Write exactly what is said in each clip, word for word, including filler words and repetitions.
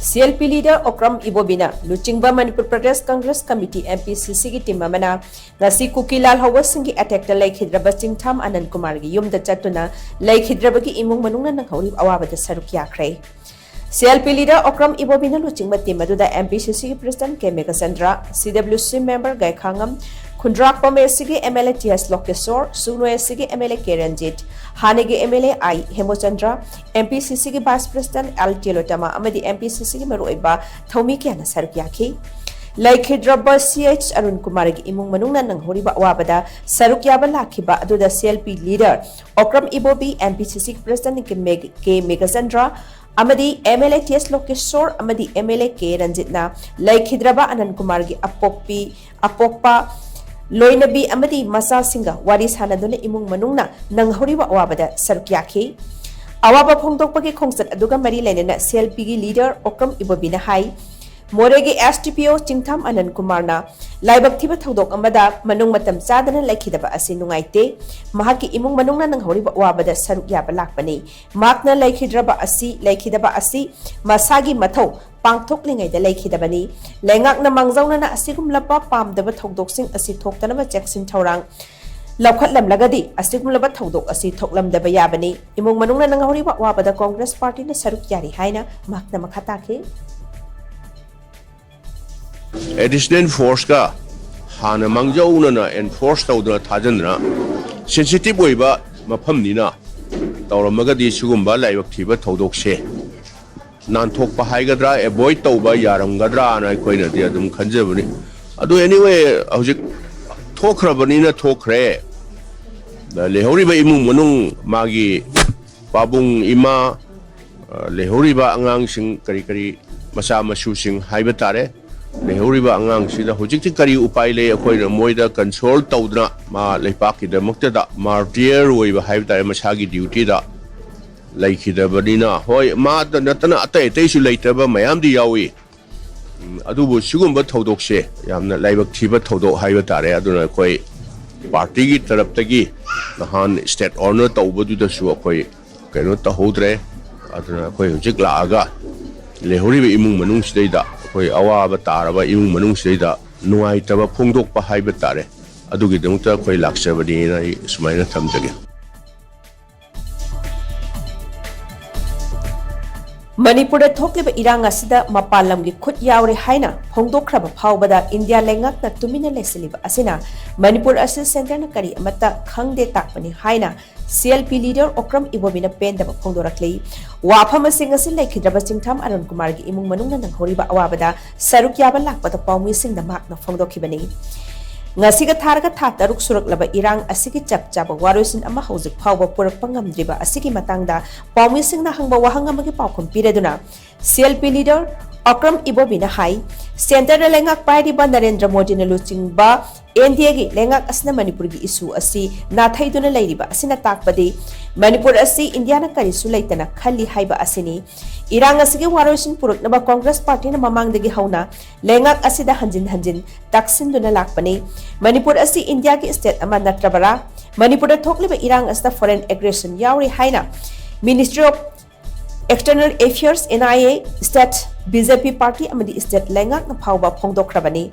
CLP leader Okram Ibobina ꯂꯨꯆꯤꯡꯕ Manipur Pradesh Congress Committee, MPCC ꯒꯤ team ꯑꯃꯅ ꯉꯁꯤ ꯀꯨꯀꯤ ꯂꯥꯜꯍꯧꯕꯁꯤꯡꯒꯤ attack ꯇ ꯂꯩꯈꯤꯗ꯭ꯔꯕ ꯆꯤꯡꯊꯥꯝ ꯑꯅꯟ ꯀꯨꯃꯥꯔꯒꯤ ꯌꯨꯝꯗ ꯆꯠꯇꯨꯅ ꯂꯩꯈꯤꯗ꯭ꯔꯕꯒꯤ ꯏꯃꯨꯡ ꯃꯅꯨꯡꯅ ꯅꯪꯍꯧꯔꯤꯕ ꯑꯋꯥꯕꯗ ꯁꯔꯨꯛ ꯌꯥꯈ꯭ꯔꯦ꯫ CLP leader Okram Ibobina ꯂꯨꯆꯤꯡꯕ team ꯑꯗꯨꯗ MPCC ꯒꯤ president ꯀꯦ ꯃꯦꯘꯆꯟꯗ꯭ꯔ, CWC member ꯒꯥꯏꯈꯥꯉꯝ, ꯈꯨꯟꯗ꯭ꯔꯥꯛꯄꯝ AC ꯒꯤ MLA ꯇꯤ ꯑꯦꯁ ꯂꯣꯀꯦꯁꯣꯔ, ꯁꯨꯒꯅꯨ AC ꯒꯤ MLA ꯀꯦ ꯔꯟꯖꯤꯠ, ꯍꯥꯟꯅꯒꯤ MLA ꯑꯥꯏ ꯍꯦꯃꯆꯟꯗ꯭ꯔ, MPCC ꯒꯤ vice president ꯑꯦꯜ ꯇꯤꯂꯣꯇꯃꯥ ꯑꯃꯗꯤ MPCC ꯒꯤ ꯃꯔꯨꯑꯣꯏꯕ ꯊꯧꯃꯤ ꯀꯌꯥꯅ ꯁꯔꯨꯛ ꯌꯥꯈꯤ꯫ ꯂꯩꯈꯤꯗ꯭ꯔꯕ ꯁꯤ ꯑꯩꯆ ꯑꯔꯨꯟ ꯀꯨꯃꯥꯔꯒꯤ ꯏꯃꯨꯡ ꯃꯅꯨꯡꯅ ꯅꯪꯍꯧꯔꯤꯕ ꯑꯋꯥꯕꯗ ꯁꯔꯨꯛ ꯌꯥꯕ ꯂꯥꯛꯈꯤꯕ ꯑꯗꯨꯗ CLP leader ꯑꯣꯀ꯭ꯔꯝ ꯏꯕꯣꯕꯤ, MPCC president ꯀꯦ ꯃꯦꯘ-, ꯀꯦ ꯃꯦꯘꯆꯟꯗ꯭ꯔ ꯑꯃꯗꯤ MLA ꯇꯤ ꯑꯦꯁ ꯂꯣꯀꯦꯁꯣꯔ ꯑꯃꯗꯤ MLA ꯀꯦ ꯔꯟꯖꯤꯠꯅ ꯂꯩꯈꯤꯗ꯭ꯔꯕ ꯑꯅꯟ ꯀꯨꯃꯥꯔꯒꯤ ꯑꯄꯣꯛꯄꯤ, ꯑꯄꯣꯛꯄ ꯂꯣꯏꯅꯕꯤ ꯑꯃꯗꯤ ꯃꯆꯥꯁꯤꯡꯒ ꯋꯥꯔꯤ ꯁꯥꯅꯗꯨꯅ ꯏꯃꯨꯡ ꯃꯅꯨꯡꯅ ꯅꯪꯍꯧꯔꯤꯕ ꯑꯋꯥꯕꯗ ꯁꯔꯨꯛ ꯌꯥꯈꯤ꯫ ꯑꯋꯥꯕ ꯐꯣꯡꯗꯣꯛꯄꯒꯤ ꯈꯣꯡꯆꯠ ꯑꯗꯨꯒ ꯃꯔꯤ ꯂꯩꯅꯅ CLP ꯒꯤ leader ꯑꯣꯀ꯭ꯔꯝ ꯏꯕꯣꯕꯤꯅ ꯍꯥꯏ, ꯃꯣꯔꯦꯒꯤ SDPO ꯆꯤꯡꯊꯥꯝ ꯑꯅꯟ ꯀꯨꯃꯥꯔꯅ ꯂꯥꯏꯕꯛ ꯊꯤꯕ ꯊꯧꯗꯣꯛ ꯑꯃꯗ ꯃꯅꯨꯡ ꯃꯇꯝ ꯆꯥꯗꯅ ꯂꯩꯈꯤꯗꯕ ꯑꯁꯤ ꯅꯨꯡꯉꯥꯏꯇꯦ꯫ ꯃꯍꯥꯛꯀꯤ ꯏꯃꯨꯡ ꯃꯅꯨꯡꯅ ꯅꯪꯍꯧꯔꯤꯕ ꯑꯋꯥꯕꯗ ꯁꯔꯨꯛ ꯌꯥꯕ ꯂꯥꯛꯄꯅꯤ꯫ ꯃꯍꯥꯛꯅ ꯂꯩꯈꯤꯗ꯭ꯔꯕ ꯑꯁꯤ, ꯂꯩꯈꯤꯗꯕ ꯑꯁꯤ ꯃꯁꯥꯒꯤ ꯃꯊꯧ ꯄꯥꯡꯊꯣꯛꯂꯤꯉꯩꯗ ꯂꯩꯈꯤꯗꯕꯅꯤ꯫ ꯂꯩꯉꯥꯛꯅ ꯃꯥꯡꯖꯧꯅꯅ ꯑꯁꯤꯒꯨꯝꯂꯕ ꯄꯥꯝꯗꯕ ꯊꯧꯗꯣꯛꯁꯤꯡ ꯑꯁꯤ ꯊꯣꯛꯇꯅꯕ ꯆꯦꯛꯁꯤꯟ ꯊꯧꯔꯥꯡ ꯂꯧꯈꯠꯂꯝꯂꯒꯗꯤ ꯑꯁꯤꯒꯨꯝꯂꯕ ꯊꯧꯗꯣꯛ ꯑꯁꯤ ꯊꯣꯛꯂꯝꯗꯕ ꯌꯥꯕꯅꯤ꯫ ꯏꯃꯨꯡ ꯃꯅꯨꯡꯅ ꯅꯪꯍꯧꯔꯤꯕ ꯑꯋꯥꯕꯗ Congress party ꯅ ꯁꯔꯨꯛ ꯌꯥꯔꯤ ꯍꯥꯏꯅ ꯃꯍꯥꯛꯅ ꯃꯈꯥ ꯇꯥꯈꯤ꯫ Additional force ꯀ ꯍꯥꯟꯅ ꯃꯥꯡꯖꯧꯅꯅ enforce ꯇꯧꯗꯅ ꯊꯥꯖꯤꯟꯗꯅ sensitive ꯑꯣꯏꯕ ꯃꯐꯝꯅꯤꯅ ꯇꯧꯔꯝꯃꯒꯗꯤ ꯁꯤꯒꯨꯝꯕ ꯂꯥꯏꯕꯛ ꯊꯤꯕ ꯊꯧꯗꯣꯛꯁꯦ ꯅꯥꯟꯊꯣꯛꯄ ꯍꯥꯏꯒꯗ꯭ꯔꯥ, avoid ꯇꯧꯕ ꯌꯥꯔꯝꯒꯗ꯭ꯔꯥꯅ ꯑꯩꯈꯣꯏꯅꯗꯤ ꯑꯗꯨꯝ ꯈꯟꯖꯕꯅꯤ꯫ ꯑꯗꯨ anyway, ꯍꯧꯖꯤꯛ ꯊꯣꯛꯈ꯭ꯔꯕꯅꯤꯅ ꯊꯣꯛꯈ꯭ꯔꯦ꯫ ꯂꯩꯍꯧꯔꯤꯕ ꯏꯃꯨꯡ ꯃꯅꯨꯡ, ꯃꯥꯒꯤ ꯄꯥꯕꯨꯡ, ꯏꯃꯥ, ꯑ, ꯂꯩꯍꯧꯔꯤꯕ ꯑꯉꯥꯡꯁꯤꯡ, ꯀꯔꯤ ꯀꯔꯤ ꯃꯆꯥ ꯃꯁꯨꯁꯤꯡ ꯍꯥꯏꯕ ꯇꯥꯔꯦ, ꯂꯩꯍꯧꯔꯤꯕ ꯑꯉꯥꯡꯁꯤꯗ ꯍꯧꯖꯤꯛꯇꯤ ꯀꯔꯤ ꯎꯄꯥꯏ ꯂꯩ? ꯑꯩꯈꯣꯏꯅ ꯃꯣꯏꯗ console ꯇꯧꯗꯅ ꯃꯥ ꯂꯩꯄꯥꯛꯀꯤꯗꯃꯛꯇꯗ martyr ꯑꯣꯏꯕ ꯍꯥꯏꯕ ꯇꯥꯔꯦ, ꯃꯁꯥꯒꯤ duty ꯗ ꯂꯩꯈꯤꯗꯕꯅꯤꯅ, ꯍꯣꯏ, ꯃꯥꯗ ꯅꯠꯇꯅ ꯑꯇꯩ ꯑꯇꯩꯁꯨ ꯂꯩꯇꯕ ꯃꯌꯥꯝꯗꯤ ꯌꯥꯎꯏ꯫ ꯎꯝ, ꯑꯗꯨꯕꯨ ꯁꯤꯒꯨꯝꯕ ꯊꯧꯗꯣꯛꯁꯦ ꯌꯥꯝꯅ ꯂꯥꯏꯕꯛ ꯊꯤꯕ ꯊꯧꯗꯣꯛ ꯍꯥꯏꯕ ꯇꯥꯔꯦ꯫ ꯑꯗꯨꯅ ꯑꯩꯈꯣꯏ party ꯒꯤ ꯇꯔꯞꯇꯒꯤ ꯅꯍꯥꯟ state honour ꯇꯧꯕꯗꯨꯗꯁꯨ ꯑꯩꯈꯣꯏ ꯀꯩꯅꯣ ꯇꯧꯍꯧꯗ꯭ꯔꯦ꯫ ꯑꯗꯨꯅ ꯑꯩꯈꯣꯏ ꯍꯧꯖꯤꯛ ꯂꯥꯛꯑꯒ ꯂꯩꯍꯧꯔꯤꯕ ꯏꯃꯨꯡ ꯃꯅꯨꯡꯁꯤꯗꯩꯗ, ꯑꯩꯈꯣꯏ ꯑꯋꯥꯕ ꯇꯥꯔꯕ ꯏꯃꯨꯡ ꯃꯅꯨꯡꯁꯤꯗꯩꯗ ꯅꯨꯡꯉꯥꯏꯇꯕ ꯐꯣꯡꯗꯣꯛꯄ ꯍꯥꯏꯕ ꯇꯥꯔꯦ, ꯑꯗꯨꯒꯤꯗꯃꯛꯇ ꯑꯩꯈꯣꯏ ꯂꯥꯛꯆꯕꯅꯦꯅ ꯑꯩ ꯁꯨꯃꯥꯏꯅ ꯊꯝꯖꯒꯦ꯫ ꯃꯅꯤꯄꯨꯔꯗ ꯊꯣꯛꯂꯤꯕ ꯏꯔꯥꯡ ꯑꯁꯤꯗ ꯃꯄꯥꯟ ꯂꯝꯒꯤ ꯈꯨꯠ ꯌꯥꯎꯔꯦ ꯍꯥꯏꯅ ꯐꯣꯡꯗꯣꯛꯈ꯭ꯔꯕ ꯐꯥꯎꯕꯗ ꯏꯟꯗꯤꯌꯥ ꯂꯩꯉꯥꯛꯅ ꯇꯨꯃꯤꯟꯅ ꯂꯩꯁꯤꯜꯂꯤꯕ ꯑꯁꯤꯅ ꯃꯅꯤꯄꯨꯔ ꯑꯁꯤ ꯁꯦꯟꯇꯔꯅ ꯀꯔꯤ ꯑꯃꯠꯇ ꯈꯪꯗꯦ ꯇꯥꯛꯄꯅꯤ ꯍꯥꯏꯅ C L P leader Okram ꯏꯕꯣꯕꯤꯅ ꯄꯦꯟꯗꯕ ꯐꯣꯡꯗꯣꯔꯛꯂꯤ꯫ ꯋꯥꯐꯝ ꯑꯁꯤ ꯉꯁꯤ ꯂꯩꯈꯤꯗ꯭ꯔꯕ ꯆꯤꯡꯊꯥꯝ ꯑꯔꯨꯟ ꯀꯨꯃꯥꯔꯒꯤ ꯏꯃꯨꯡ ꯃꯅꯨꯡꯅ ꯅꯪꯍꯧꯔꯤꯕ ꯑꯋꯥꯕꯗ ꯁꯔꯨꯛ ꯌꯥꯕ ꯂꯥꯛꯄꯗ ꯄꯥꯎꯃꯤꯁꯤꯡꯅ ꯃꯍꯥꯛꯅ ꯐꯣꯡꯗꯣꯛꯈꯤꯕꯅꯤ꯫ ꯉꯁꯤꯒ ꯊꯥꯔꯒ ꯊꯥ ꯇꯔꯨꯛ ꯁꯨꯔꯛꯂꯕ ꯏꯔꯥꯡ ꯑꯁꯤꯒꯤ ꯆꯞ ꯆꯥꯕ ꯋꯥꯔꯣꯏꯁꯤꯟ ꯑꯃ ꯍꯧꯖꯤꯛ ꯐꯥꯎꯕ ꯄꯨꯔꯛꯄ ꯉꯝꯗ꯭ꯔꯤꯕ ꯑꯁꯤꯒꯤ ꯃꯇꯥꯡꯗ ꯄꯥꯎꯃꯤꯁꯤꯡꯅ ꯍꯪꯕ ꯋꯥꯍꯪ ꯑꯃꯒꯤ ꯄꯥꯎꯈꯨꯝ ꯄꯤꯔꯗꯨꯅ ꯁꯤ ꯑꯦꯜ ꯄꯤ ꯂꯤꯗꯔ ꯑꯀ꯭ꯔꯝ ꯏꯕꯣꯕꯤꯅ ꯍꯥꯏ, ꯁꯦꯟꯇꯔꯗ ꯂꯩꯉꯥꯛ ꯄꯥꯏꯔꯤꯕ ꯅꯔꯦꯟꯗ꯭ꯔ ꯃꯣꯗꯤꯅ ꯂꯨꯆꯤꯡꯕ ꯑꯦꯟ ꯗꯤ ꯑꯦꯒꯤ ꯂꯩꯉꯥꯛ ꯑꯁꯤꯅ ꯃꯅꯤꯄꯨꯔꯒꯤ ꯏꯁꯨ ꯑꯁꯤ ꯅꯥꯊꯩꯗꯨꯅ ꯂꯩꯔꯤꯕ ꯑꯁꯤꯅ ꯇꯥꯛꯄꯗꯤ ꯃꯅꯤꯄꯨꯔ ꯑꯁꯤ ꯏꯟꯗꯤꯌꯥꯅ ꯀꯔꯤꯁꯨ ꯂꯩꯇꯅ ꯈꯜꯂꯤ ꯍꯥꯏꯕ ꯑꯁꯤꯅꯤ꯫ ꯏꯔꯥꯡ ꯑꯁꯤꯒꯤ ꯋꯥꯔꯣꯏꯁꯤꯟ ꯄꯨꯔꯛꯅꯕ ꯀꯣꯡꯒ꯭ꯔꯦꯁ ꯄꯥꯔꯇꯤꯅ ꯃꯃꯥꯡꯗꯒꯤ ꯍꯧꯅ ꯂꯩꯉꯥꯛ ꯑꯁꯤꯗ ꯍꯟꯖꯤꯟ ꯍꯟꯖꯤꯟ ꯇꯛꯁꯤꯟꯗꯨꯅ ꯂꯥꯛꯄꯅꯤ꯫ ꯃꯅꯤꯄꯨꯔ ꯑꯁꯤ ꯏꯟꯗꯤꯌꯥꯒꯤ ꯁ꯭ꯇꯦꯠ ꯑꯃ ꯅꯠꯇ꯭ꯔꯕꯔꯥ? ꯃꯅꯤꯄꯨꯔꯗ ꯊꯣꯛꯂꯤꯕ ꯏꯔꯥꯡ ꯑꯁꯤꯗ ꯐꯣꯔꯦꯟ ꯑꯦꯒ꯭ꯔꯦꯁꯟ ꯌꯥꯎꯔꯤ ꯍꯥꯏꯅ ministry of external affairs, N I A, state B J P party ꯑꯃꯗꯤ ꯁ꯭ꯇꯦꯠ ꯂꯩꯉꯥꯛꯅ ꯐꯥꯎꯕ ꯐꯣꯡꯗꯣꯛꯈ꯭ꯔꯕꯅꯤ꯫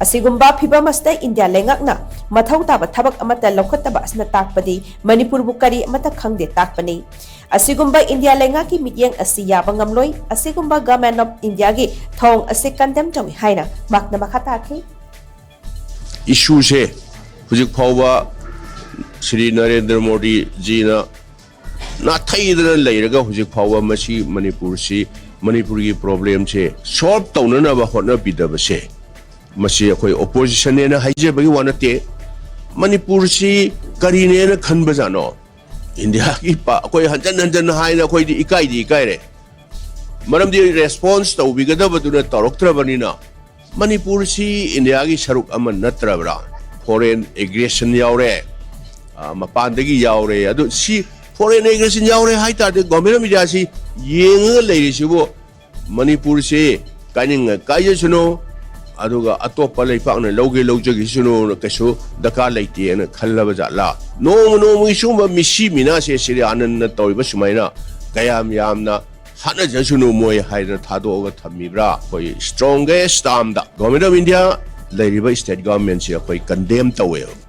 ꯑꯁꯤꯒꯨꯝꯕ ꯐꯤꯚꯝ ꯑꯁꯤꯗ ꯏꯟꯗꯤꯌꯥ ꯂꯩꯉꯥꯛꯅ ꯃꯊꯧ ꯇꯥꯕ ꯊꯕꯛ ꯑꯃꯠꯇ ꯂꯧꯈꯠꯇꯕ ꯑꯁꯤꯅ ꯇꯥꯛꯄꯗꯤ ꯃꯅꯤꯄꯨꯔꯕꯨ ꯀꯔꯤ ꯑꯃꯠꯇ ꯈꯪꯗꯦ ꯇꯥꯛꯄꯅꯤ꯫ ꯑꯁꯤꯒꯨꯝꯕ ꯏꯟꯗꯤꯌꯥ ꯂꯩꯉꯥꯛꯀꯤ ꯃꯤꯠꯌꯦꯡ ꯑꯁꯤ ꯌꯥꯕ ꯉꯝꯂꯣꯏ꯫ ꯑꯁꯤꯒꯨꯝꯕ ꯒꯚꯔꯟꯃꯦꯟꯠ ꯑꯣꯐ ꯏꯟꯗꯤꯌꯥꯒꯤ ꯊꯧꯑꯣꯡ ꯑꯁꯤ ꯀꯟꯗꯦꯝ ꯇꯧꯏ ꯍꯥꯏꯅ ꯃꯍꯥꯛꯅ ꯃꯈꯥ ꯇꯥꯈꯤ꯫ ꯏꯁꯨꯁꯦ ꯍꯧꯖꯤꯛ ꯐꯥꯎꯕ ꯁ꯭ꯔꯤ ꯅꯔꯦꯟꯗ꯭ꯔ ꯃꯣꯗꯤꯖꯤꯅ ꯅꯥꯊꯩꯗꯅ ꯂꯩꯔꯒ ꯍꯧꯖꯤꯛ ꯐꯥꯎꯕ ꯃꯁꯤ ꯃꯅꯤꯄꯨꯔꯁꯤ, ꯃꯅꯤꯄꯨꯔꯒꯤ ꯄ꯭ꯔꯣꯕ꯭ꯂꯦꯝꯁꯦ ꯁꯣꯜꯕ ꯇꯧꯅꯅꯕ ꯍꯣꯠꯅꯕꯤꯗꯕꯁꯦ, ꯃꯁꯤ ꯑꯩꯈꯣꯏ ꯑꯣꯄꯣꯖꯤꯁꯟꯅꯦꯅ ꯍꯥꯏꯖꯕꯒꯤ ꯋꯥ ꯅꯠꯇꯦ꯫ ꯃꯅꯤꯄꯨꯔꯁꯤ ꯀꯔꯤꯅꯦꯅ ꯈꯟꯕꯖꯥꯠꯅꯣ? ꯏꯟꯗꯤꯌꯥꯒꯤ ꯄꯥ-, ꯑꯩꯈꯣꯏ ꯍꯟꯖꯟ ꯍꯟꯖꯟꯅ ꯍꯥꯏꯅ ꯑꯩꯈꯣꯏꯗꯤ ꯏꯀꯥꯏꯗꯤ ꯏꯀꯥꯏꯔꯦ꯫ ꯃꯔꯝꯗꯤ ꯔꯦꯁꯄꯣꯟꯁ ꯇꯧꯕꯤꯒꯗꯕꯗꯨꯅ ꯇꯧꯔꯛꯇ꯭ꯔꯕꯅꯤꯅ꯫ ꯃꯅꯤꯄꯨꯔꯁꯤ ꯏꯟꯗꯤꯌꯥꯒꯤ ꯁꯔꯨꯛ ꯑꯃ ꯅꯠꯇ꯭ꯔꯕ꯭ꯔꯥ? ꯐꯣꯔꯦꯟ ꯑꯦꯒ꯭ꯔꯦꯁꯟ ꯌꯥꯎꯔꯦ, ꯑ, ꯃꯄꯥꯟꯗꯒꯤ ꯌꯥꯎꯔꯦ꯫ ꯑꯗꯨ ꯁꯤ ꯐꯣꯔꯦꯟ ꯑꯦꯒ꯭ꯔꯦꯁꯟ ꯌꯥꯎꯔꯦ ꯍꯥꯏ ꯇꯥꯔꯗꯤ ꯒꯣꯔꯃꯦꯟ ꯑꯣꯐ ꯏꯟꯗꯤꯌꯥꯁꯤ ꯌꯦꯡꯉꯒ ꯂꯩꯔꯤꯁꯤꯕꯨ ꯃꯅꯤꯄꯨꯔꯁꯤ ꯀꯥꯏꯅꯤꯡꯉ ꯀꯥꯏꯖꯁꯅꯨ, ꯑꯗꯨꯒ ꯑꯇꯣꯞꯄ ꯂꯩꯄꯥꯛꯅ ꯂꯧꯒꯦ ꯂꯧꯖꯈꯤꯁꯅꯨꯅ ꯀꯩꯁꯨ ꯗꯔꯀꯥꯔ ꯂꯩꯇꯦꯅ ꯈꯜꯂꯕ ꯖꯥꯠꯂꯥ? ꯅꯣꯡꯃ ꯅꯣꯡꯃꯒꯤ ꯁꯤꯒꯨꯝꯕ ꯃꯤꯁꯤ ꯃꯤꯅꯥꯁꯦ ꯁ꯭ꯔꯤ ꯑꯥꯅꯟꯗꯅ ꯇꯧꯔꯤꯕ ꯁꯨꯃꯥꯏꯅ ꯀꯌꯥꯝ ꯌꯥꯝꯅ ꯍꯥꯠꯅꯖꯁꯅꯨ ꯃꯣꯏ ꯍꯥꯏꯗꯅ ꯊꯥꯗꯣꯛꯑꯒ ꯊꯝꯃꯤꯕ꯭ꯔꯥ? ꯑꯩꯈꯣꯏ strongest termꯗ Government of India ꯂꯩꯔꯤꯕ state governmentꯁꯤ ꯑꯩꯈꯣꯏ condemn ꯇꯧꯋꯦꯕ꯫